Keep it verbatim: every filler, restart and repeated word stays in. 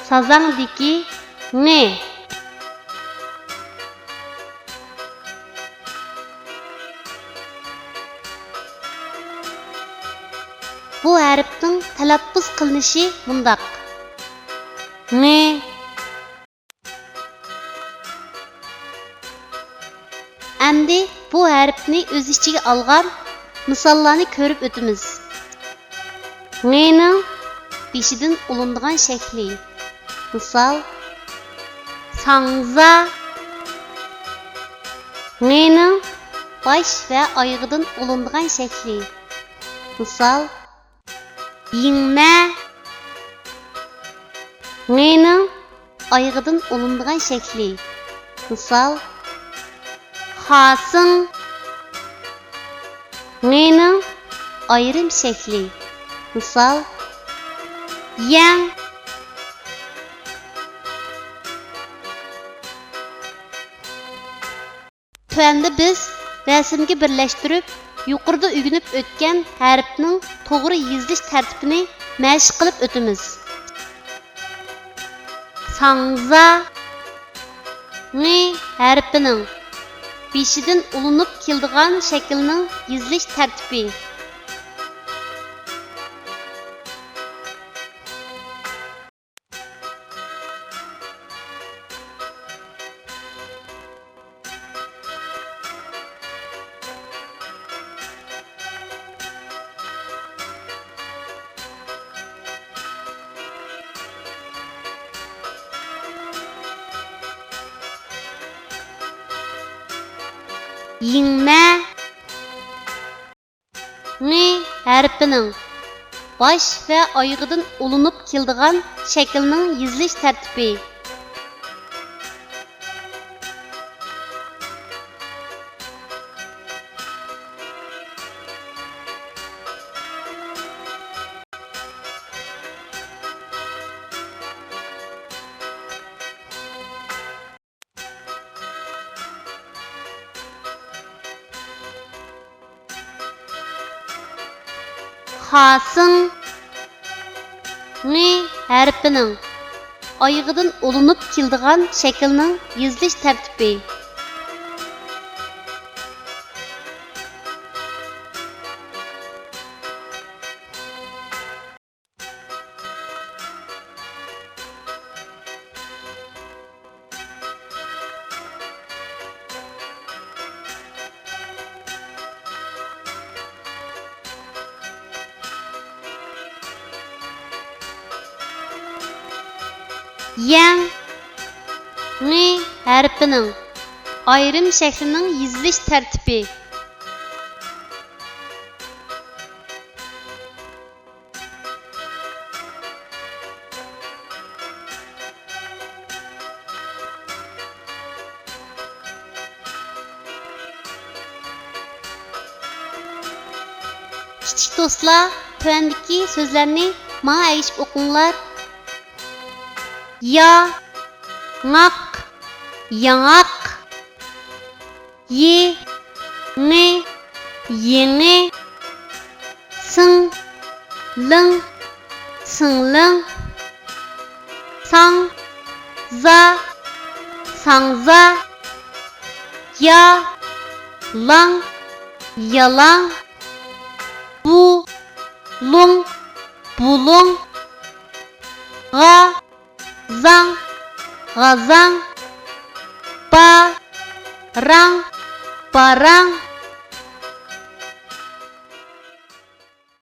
سازاڭدىكى ڭ. بۇ ھەرپنىڭ تەلەپپۇز قىلىنىشى مۇنداق: ڭ. ئەمدى بۇ ھەرپنى ئۆز ئىچىگە ئالغان مىساللارنى كۆرۈپ ئۆتىمىز. ڭنىڭ بېشىدىن ئۇلىنىدىغان شەكلى. مىسال، ساڭزا. ڭنىڭ باش ۋە ئايىغىدىن ئۇلىنىدىغان شەكلى. مىسال، يىڭمە. ڭنىڭ ئايىغىدىن ئۇلىنىدىغان شەكلى. مىسال، خاسىڭ. ڭنىڭ ئايرىم شەكلى. مىسال، يەڭ. تۆۋەندە بىز رەسىمگە بىرلەشتۈرۈپ، يۇقىرىدا ئۆگىنىپ ئۆتكەن ھەرپنىڭ توغرا يېزىلىش تەرتىپىنى مەشىق قىلىپ ئۆتىمىز. ساڭزا، ڭ ھەرپىنىڭ بېشىدىن ئۇلىنىپ كېلىدىغان شەكىلنىڭ يېزىلىش تەرتىپى. يىڭمە. ڭ ھەرپىنىڭ باش ۋە ئايىغىدىن ئۇلىنىپ كېلىدىغان شەكىلنىڭ يېزىلىش تەرتىپى. خاسىڭ. ڭ ھەرپىنىڭ ئايىغىدىن ئۇلىنىپ كېلىدىغان شەكىلنىڭ يېزىلىش تەرتىپى. يەڭ. ڭ ھەرپىنىڭ ئايرىم شەكلىنىڭ يېزىلىش تەرتىپى. كىچىك دوستلار، تۆۋەندىكى سۆزلەرنى ماڭا ئەگىشىپ ئوقۇڭلار. يا، ڭاق، ياڭاق. يېڭى، يېڭى. سىڭلىڭ، سىڭلىڭ. ساڭزا، ساڭزا. يالاڭ، يالاڭ. بۇلۇڭ، بۇلۇڭ. غا، زاڭ، غازاڭ. باراڭ، باراڭ.